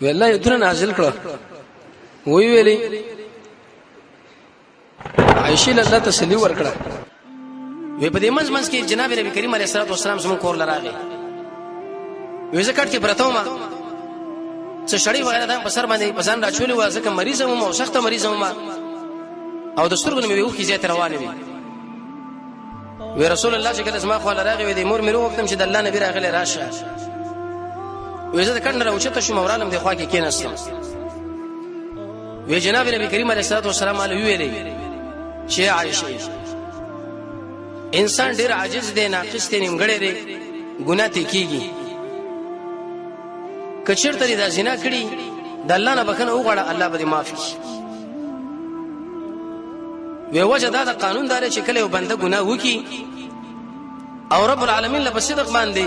وی الله یې دونه نازل کړه. وی ویلې عائشې له الله تسلی ورکړه. وی په دې منځ منځ کې جناب نبی کریم علیه الصلاة والسلام زموږ کور لراغی. وی زه کټ کې پرته وم، څه شړۍ وغیره دا په سر باندې په ځان راچولې وه، ځکه مریضه وم او سخته مریضه وم او د سترګو نه مې اوښکې زیاتې روانې وې. وی رسول الله چې کله زما خواله راغی، وی د مور مې وغوښتم چې د الله نبی راغلی راشه. وی زه د کټ نه راوچته شوم او رالم دې خوا کې کېناستم. وی جناب نبی کریم علیه الصلاة والسلام ماله وویلې چې عایشې، انسان ډېر عاجز دی، ناقص دی، نیمګړی دی، ګناه ترې کېږي. که چېرته دې دا زنا کړي، د الله نه بښنه وغواړه، الله به دې معاف کړي. وی وجه دا د قانون دا دی چې کله یو بنده ګناه وکړي او رب العالمین له په صدق باندې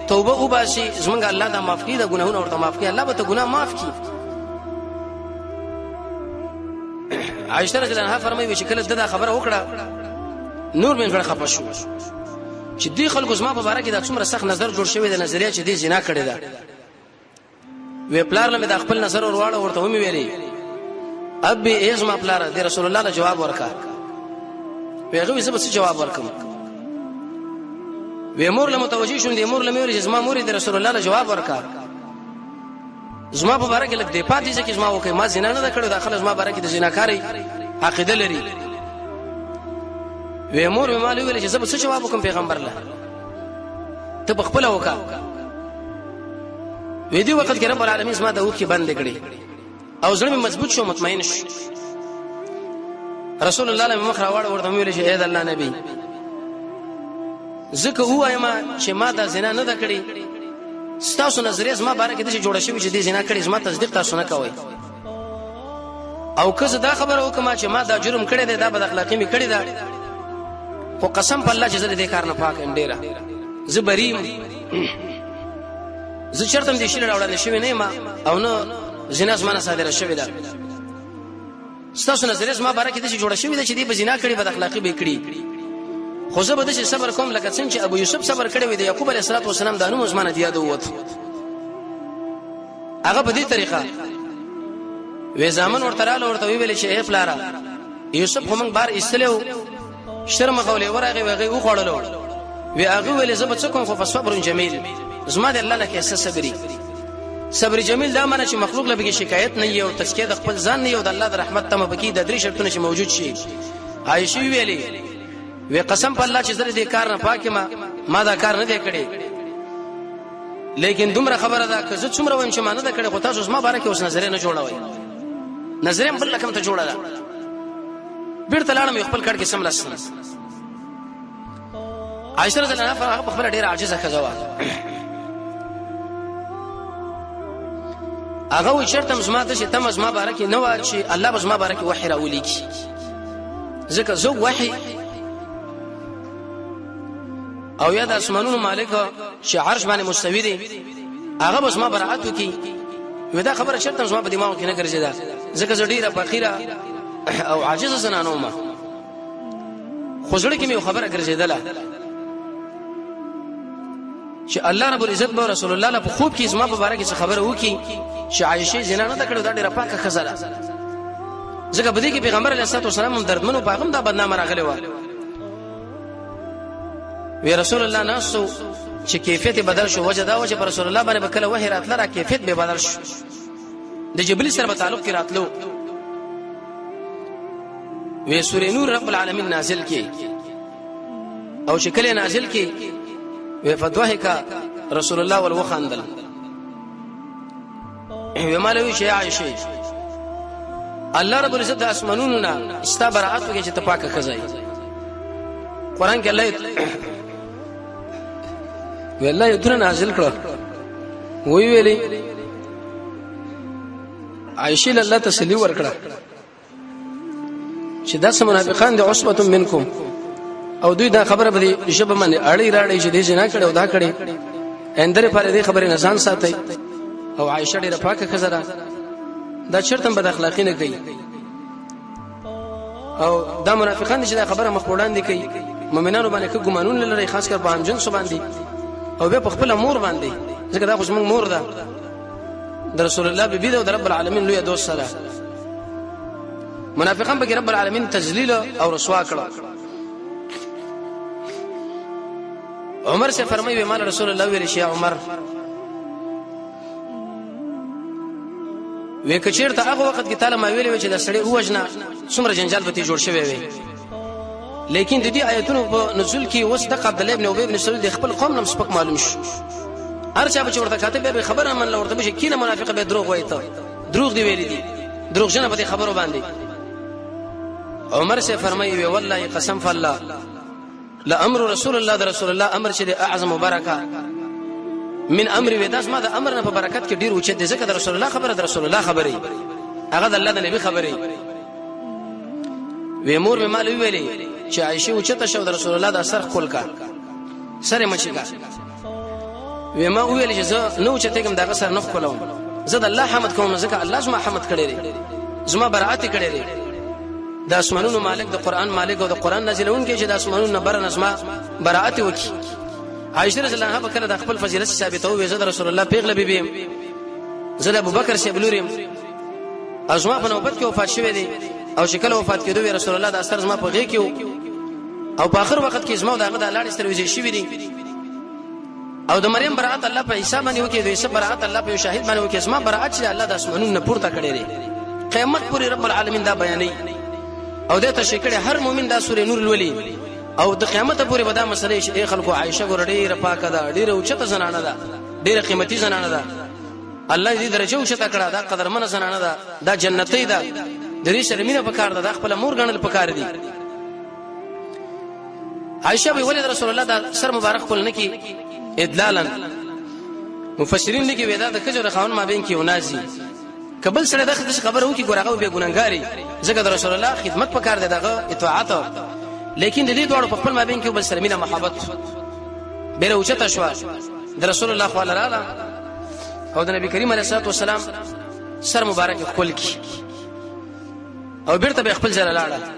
توبه وباسي، زمونږ الله دا معاف کړي، دا ګناهونه ورته معاف کړي، الله به ته ګناه معاف کړي. عایشه رضی الله عنها فرمایي چې کله دا خبره وکړه، نور مې زړه خپه شو چې دې خلکو زما په باره کې دا څومره سخت نظر جوړ شوی دی، نظریه چې دې زنا کړې ده. وی پلار له مې دا خپل نظر ورواړه، ورته ومې ویلې ابي ای زما پلاره، د رسول الله له جواب ورکا. وی هغه زه به څه جواب ورکم؟ وی مور له متوجه شوم، د مور له مې ویل چې زما مور د رسول الله له جواب ورکا، زما په باره کې لږ دی پاتې ځکه زما وکړي، ما زنا نه ده کړې، دا خلک زما باره کې د زناکارۍ عقیده لري. وی مور مې مال ویل چې زه به څه جواب وکړم پیغمبر له، ته په خپله وکړه. وی دې وخت کې رب العالمین زما د اوښکې بندې کړې او زړه مې مضبوط شو، مطمئن شو. رسول الله له مخ راواړه، ورته مې ویل چې ای د الله نبی، زه که ووایم چې ما دا زنا نه ده کړې، ستاسو نظریه زما باره کې داسې جوړه شوې چې دې زنا کړې، زما تصدیق تاسو نه کوئ. او که زه دا خبره وکړم چې ما دا جرم کړی دی، دا بد اخلاقي مې کړې ده، خو قسم په الله چې زه د دې کار نه پاک یم، ډېره زه بري یم، زه چېرته هم دې شي له راوړاندې شوی نه یم او نه زنا زما نه صادره شوې ده. ستاسو نظریه زما باره کې داسې جوړه شوې ده چې دې به زنا کړې، بد اخلاقي به یې کړي، خو زه به داسې صبر کوم لکه څنګه چې ابو یوسف صبر کړی وي، د یعقوب علیه الصلاة والسلام دا نوم زما نه د یاده ووت. هغه په دې طریقه وی زامن ورته راله، ورته ویل چې ای پلاره، یوسف خو موږ بار ایستلی و، شرمخه ولې ورغی، وی هغې وخوړلو. وی هغه ویلې زه به څه کوم، خو فصبر جمیل، زما د الله نه ښایسته صبري. صبر جمیل دا معنی چې مخلوق له پکې شکایت نه وي او تزکیه د خپل ځان نه وي او د الله د رحمت تمه پکې، د درې شرطونه چې موجود شي. عایشې ویلې وی قسم په الله چې زه دې کار نه پاک یم، ما دا کار نه دی کړی، لیکن دومره خبره ده که زه څومره وایم چې ما نه ده کړې، خو تاسو زما باره کې اوس نظریه نه جوړوئ، نظریه هم بل رقم ته جوړه ده. بیرته لاړم، یو خپل کټ کې سملاستم. عایشه رضی الله عنها هغه په خپله ډېره عاجزه ښځه وه. هغه وایي چېرته هم زما داسې تمه زما باره کې نه وه چې الله به زما باره کې وحي راولیږي، ځکه زه وحي او یا د اسمانونو مالک چې عرش باندې مستوي دی هغه به زما براعت وکړي. وی دا خبره چېرته زما په دماغ کې نه ګرځېده، ځکه زه ډېره فقیره او عاجزه زنانه وم، خو زړه کې مې یو خبره ګرځېدله چې الله رب العزت به رسول الله له په خوب کې زما په باره کې څه خبره وکړي چې عایشې زنا نه ده کړې، دا ډېره پاکه ښځه ده. ځکه په دې کې پیغمبر علیه الصلاة والسلام هم دردمن و، په هغه هم دا بدنامه راغلې وه. وی رسول الله ناست چې کیفیت بدل شو. وجه دا و چې پر رسول الله باندې به کله وحی راتله، را کیفیت به بدل شو، د جبرئیل سره به تعلق کې راتلو. وی سورې نور رب العالمین نازل کی او چې کله نازل کی، وی فضحک رسول الله ول وخندل. وی مالوی چې عائشه، الله رب العزت د اسمانونو نه ستا براءت وکړي چې ته پاکه ښځه یې. قرآن کې الله وی الله یې دونه نازل کړه. وی ویلې عائشه له الله تسلی ورکړه چې داسې منافقان دي عصبه منکم، او دوی دا خبره به دې ژبه باندې اړې راړې چې دې زنا کړې او دا کړې، اندرې پر دې خبرې نه ځان ساتي. او عائشه ډېره پاکه ښځه ده، دا چېرته هم بد اخلاقي نه کوي، او دا منافقان دي چې دا خبره مخ وړاندې کوي، مؤمنانو باندې ښه ګمانونه لري، خاص کر په همجنسو باندې او بیا په خپله مور باندې، ځکه دا خو زموږ مور ده. د رسول الله بیبي ده او د رب العالمین لوی دوست سره. منافقان به رب العالمین تذلیل او رسوا کړه. عمر سے فرمایي مال رسول الله ویل شي عمر وې کچیرته هغه وخت کې تعالی ما ویلې چې د سړی وژنه څومره جنجال به جوړ شوی وي، لیکن د دې آیتونو په نزول کې اوس د عبد الله ابن ابي بن سلول د خپل قوم نم سپک معلوم شو. هر چا به چې ورته کاته به خبره من ورته به کینه منافق به دروغ وایي، ته دروغ دی ویلي دي، دروغ جن به خبرو باندې. عمر سے فرمایي وی والله قسم فالله لامر رسول الله، د رسول الله امر چې د اعظم برکه من امر وی، داس ما د امر نه په برکت کې ډیر اوچت دی، ځکه د رسول الله خبره د رسول الله خبره هغه د الله د نبی خبره وی. مور مې مال ویلې چې عائشه اوچته شو د رسول الله د سر خپل کا سره مچی کا. وی ما ویل چې زه نو اوچته کوم دغه سر نه خپلوم، زه د الله حمد کوم ځکه الله زما حمد کړی دی، زما برائت کړی دی، د اسمانونو مالک، د قران مالک او د قران نازلونکی چې د اسمانونو نه بر نظمه برائت وکي. عائشه رضی الله عنها کله د خپل فضیلت ثابتو وی زه د رسول الله پیغله بیبي، زه د ابوبکر صاحب لوریم، ازما په نوبت کې وفات شوی دی، او چې کله وفات کېدو وی رسول الله د استر زما په غېږ کې او په اخر وخت کې زما د هغه د لاړې سره وځي شوی دی. او د مریم برائت الله په عیسی باندې وکي، د عیسی برائت الله په شاهد باندې وکي، زما برائت چې الله د اسمانونو نه پورته کړی دی، قیامت پورې رب العالمین دا بیانوي. او دې ته شکړه هر مؤمن دا سورې نور لولي او د قیامت پورې به دا مسلې چې ای خلکو عائشه ګور ډیره پاکه ده، ډیره اوچته زنانه ده، ډیره قیمتي زنانه ده، الله دې درجه اوچته کړه، دا قدرمنه زنانه ده، دا جنتي ده، د دې سره مینه پکار ده، دا خپل مور ګڼل پکار دي. عائشه به ولې رسول الله دا سر مبارک خپل نکی ادلالا مفسرین لیکي ودا د کجو خاون ما بین کې ونازي کبل سره د خبره وکي ګورغه به ګناګاری، ځکه د رسول الله خدمت پکار دی، دغه اطاعت، لیکن د دې دوړو په خپل مابین کې بل سره مینه محبت بیره اوچته شو. د رسول الله خو لاله او د نبی کریم علیه الصلاه والسلام سر مبارک خپل کی او بیرته به خپل ځای لاړه.